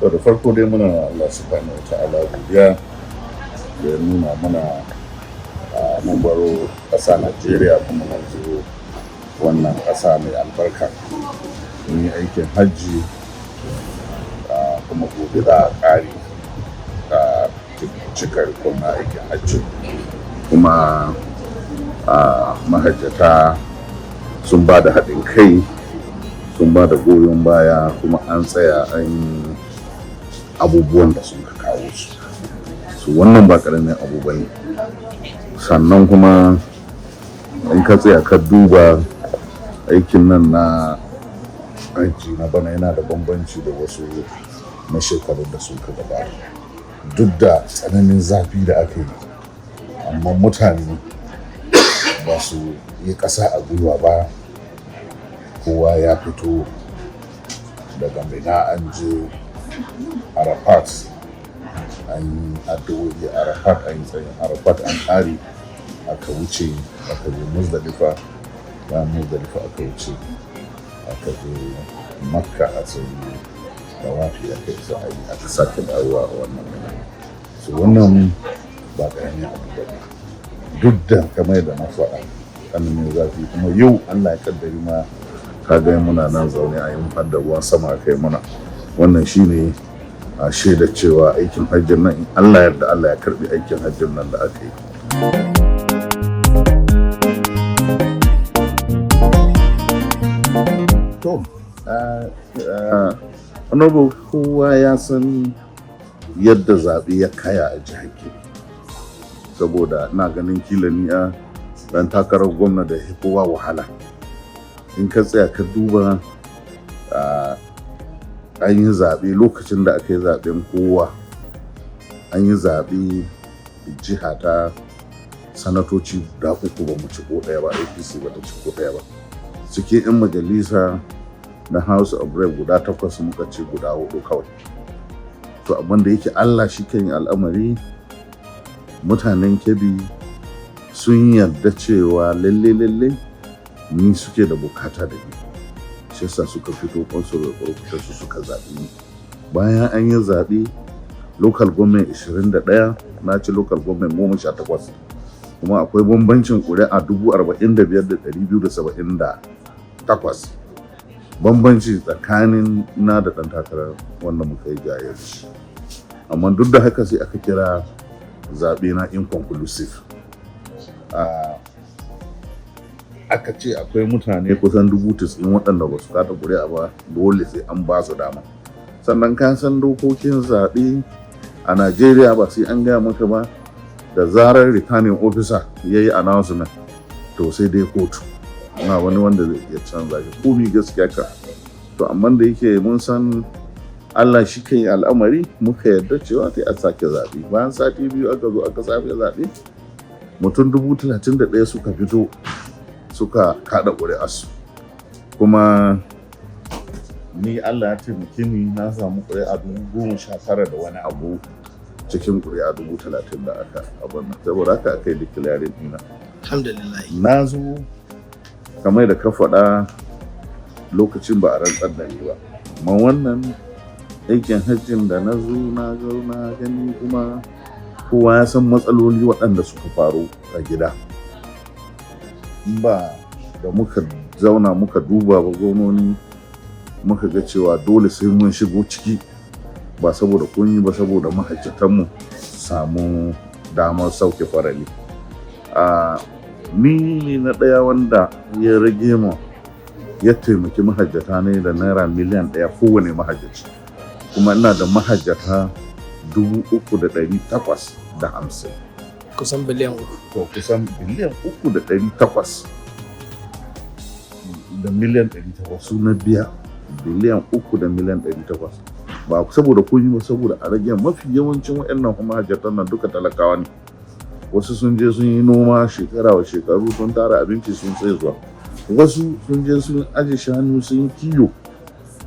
To, da farko dai muna Allah subhanahu wa ta'ala godiya da ya nuna mana mun baro ƙasa Najeriya kuma mun zo wannan ƙasa mai albarka. Mun yi aikin hajji, kuma gobe za a ƙare cika rikon aikin hajji. Kuma mahajjata sun ba da haɗin kai, sun ba da goyon baya, kuma an tsaya an yi abubuwan da sun ka kawo su. Su wannan ba ƙaramin abu ba ne. Sannan kuma in ka tsaya ka duba aikin nan na hajji na bana, yana da bambanci da wasu na shekarun da suka gabata. Duk da tsananin zafi da aka yi, amma mutane ba su yi ƙasa a gwiwa ba. Kowa ya fito daga Mina, an je Arafat, an yi addu'o'i Arafat, an yi tsayin Arafat, an ƙare, aka wuce aka je Muzdalifa. Bayan Muzdalifa aka wuce aka je Makka, a tsayi dawafi, aka yi sa'ayi, aka sake dawowa a wannan Mina. So wannan ba ƙaramin abu ba ne, duk da kamar yadda na faɗa, tsananin zafi. Kuma yau Allah ya kaddari ma ka ga muna nan zaune a yin da ruwan sama kai muna. Wannan shine a shaida cewa aikin hajjin nan, in Allah yarda, Allah ya karbi aikin hajjin nan da aka yi. To, honorable, kowa ya san yadda zaɓe ya kaya a jihar Kebbi, saboda ina ganin kila ni a dan takarar gwamna da ya kowa wahala. In ka tsaya ka duba, an yi zaɓe, lokacin da aka yi zaɓen kowa, an yi zaɓe jiha ta sanatoci guda uku, ba mu ci ko ɗaya ba, APC ba ta ci ko ɗaya ba. Cikin 'yan majalisa na House of Rep guda takwas, muka ci guda hudu kawai. To, abin da yake Allah shi kan yi al'amari, mutanen Kebbi sun yarda cewa lalle lalle ni suke da bukata da ni, shi yasa suka fito kwansu da su suka zaɓi ni. Bayan an yi zaɓe local government 21, na ci local government 18, kuma akwai bambancin ƙuri'a 45,278 bambanci tsakanin na da ɗan takarar wanda muka yi jayayya da shi. Amma duk da haka sai aka kira zaɓe na inconclusive. Aka ce akwai mutane kusan 90,000 waɗanda ba su kada ƙuri'a ba, dole sai an ba su dama. Sannan ka san dokokin zaɓe a Najeriya, ba sai an gaya maka ba, da zarar returning officer ya yi announcement, to sai dai kotu na wani wanda zai iya canza shi komi gaskiya ka. To, amma da yake mun san Allah shi kan yi al'amari, muka yarda cewa sai a sake zaɓe. Bayan sati 2 aka zo aka sake zaɓe, mutum 31,000 suka fito suka kaɗa ƙuri'arsu. Kuma ni Allah ya taimake ni, na samu ƙuri'a 19,000 da wani abu cikin ƙuri'a 30,000 da aka abin nan. Saboda haka aka yi declaring ɗina. Alhamdulillah. Na zo, kamar da ka faɗa, lokacin ba a rantsar da ni ba, amma wannan aikin hajjin da na zo na zo na gani, kuma kowa ya san matsaloli waɗanda suka faru a gida. In ba da muka zauna muka duba ba, gwamnoni, muka ga cewa dole sai mun shigo ciki, ba saboda kunyi ba, saboda mahajjatanmu samu damar sauke farali. A ni ne na ɗaya wanda ya rage mu ya taimaki mahajjata ne da naira miliyan 1 kowane mahajjaci, kuma ina da mahajjata 3,850. Kusan biliyan 3. To, kusan biliyan 3 da 800 da miliyan 800 su na biya, biliyan 3 da miliyan 800, ba saboda kun yi ba, saboda a rage. Mafi yawancin waɗannan kuma mahajjatan nan duka talakawa ne. Wasu sun je sun yi noma shekara wa shekaru, sun tara abinci, sun sai zuwa. Wasu sun je sun aje shanu, sun yi kiyo.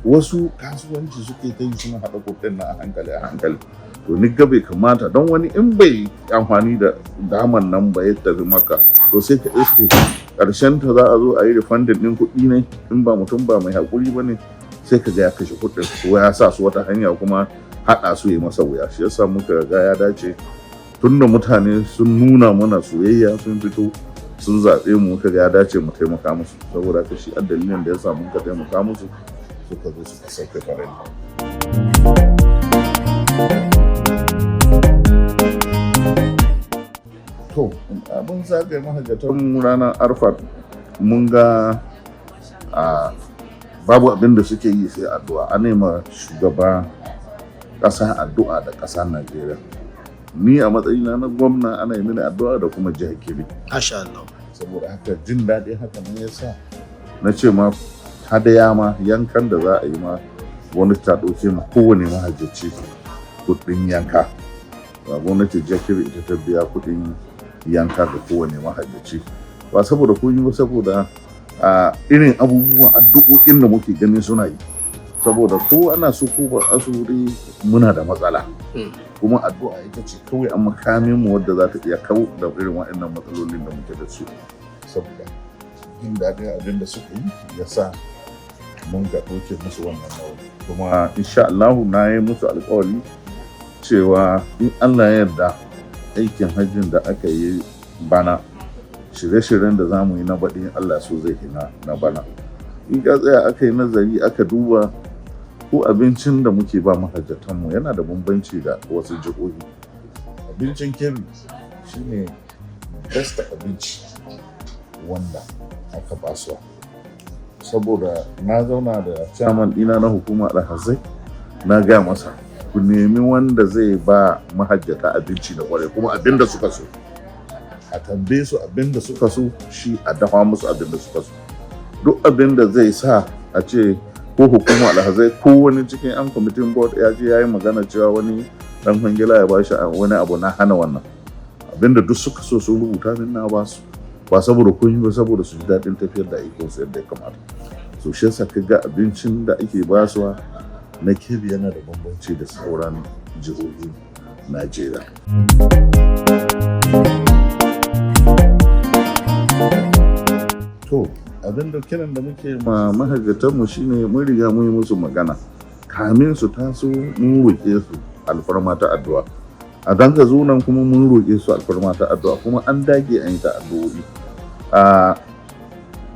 Wasu kasuwanci suke ta yi, suna haɗa kuɗin na a hankali a hankali. To, ni ga bai kamata don wani in bai amfani da daman nan ba ya tafi Maka, to sai ka iske ƙarshen ta za a zo a yi refunding ɗin kuɗi ne, in ba mutum ba mai haƙuri ba ne. Sai ka ga ya kashe kuɗin ko ya sa su wata hanya kuma haɗa su yi masa wuya. Shi yasa muka ga ya dace, tunda mutane sun nuna mana soyayya, sun fito sun zaɓe mu, muka ga ya dace mu taimaka musu. Saboda haka shi dalilin da ya sa muka taimaka musu suka zo suka sauke farali. To, abin zagaye mahajjatan ranar Arfat, mun ga a babu abin da suke yi sai addu'a. A nema shugaba ƙasa addu'a da ƙasa Najeriya. Ni a matsayina na gwamna ana yi mini addu'a da kuma jihar Kebbi. Masha Allah. Saboda haka jin daɗin haka ne ya sa na ce ma hadaya ma, yankan da za a yi ma, gwamnati ta ɗauke ma kowane mahajjaci kuɗin yanka. Ba gwamnati jihar Kebbi ita ta biya kuɗin yanka ga kowane mahajjaci, ba saboda kun yi ba, saboda a irin abubuwan addu'o'in da muke ganin suna yi. Saboda ko ana so ko ba a so dai, muna da matsala, kuma addu'a ita ce kawai an makamin mu wadda za ta iya kau da irin waɗannan matsalolin da muke da su. Saboda jin daɗin abin da suka yi ya sa mun ga ɗauke musu wannan nauyi. Kuma insha Allahu na yi musu alƙawari cewa in Allah ya yarda, aikin hajjin da aka yi bana, shirye-shiryen da za mu yi na baɗi, Allah so zai yi na bana. In ka tsaya aka yi nazari aka duba, ko abincin da muke ba mahajjatanmu yana da bambanci da wasu jihohi. Abincin Kebbi shine best abinci wanda aka basuwa, saboda na zauna da chairman ɗina na hukumar alhazai, na gaya masa, ku nemi wanda zai ba mahajjata abinci da kwarai, kuma abin da suka so, a tambaye su abin da suka so, shi a dafa musu abin da suka so. Duk abin da zai sa a ce ko hukumar alhazai ko wani cikin yan kwamitin board ya je ya yi magana cewa wani dan kwangila ya bashi wani abu, na hana wannan. Abin da duk suka so sun rubuta min, na ba su, ba saboda kun yi ba, saboda su ji daɗin tafiyar da aikinsu yadda ya kamata. So shi yasa ka ga abincin da ake basuwa na Kebbi yana da bambanci da sauran jihohin Najeriya. To, abin da kiran da muke ma mahajjatanmu shine mun riga mun yi musu magana. Kamin su taso mun roƙe su alfarma ta addu'a. A dan ka zo nan kuma mun roƙe su alfarma ta addu'a, kuma an dage an yi ta addu'o'i. A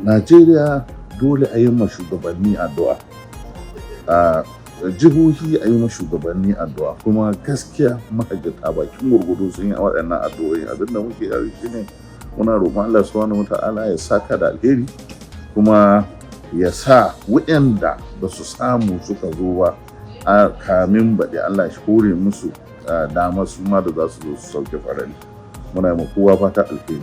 Najeriya dole a yi ma shugabanni addu'a. A jihohi a yi ma shugabanni addu'a, kuma gaskiya mahajjata bakin gurgudu sun yi waɗannan addu'o'i. Abinda muke yi shine muna roƙon Allah subhanahu wata'ala ya saka da alheri, kuma ya sa waɗanda ba su samu suka zo ba a kamin baɗi, Allah shi hore musu dama su ma da za su zo su sauke farali. Muna yi ma kowa fata alheri.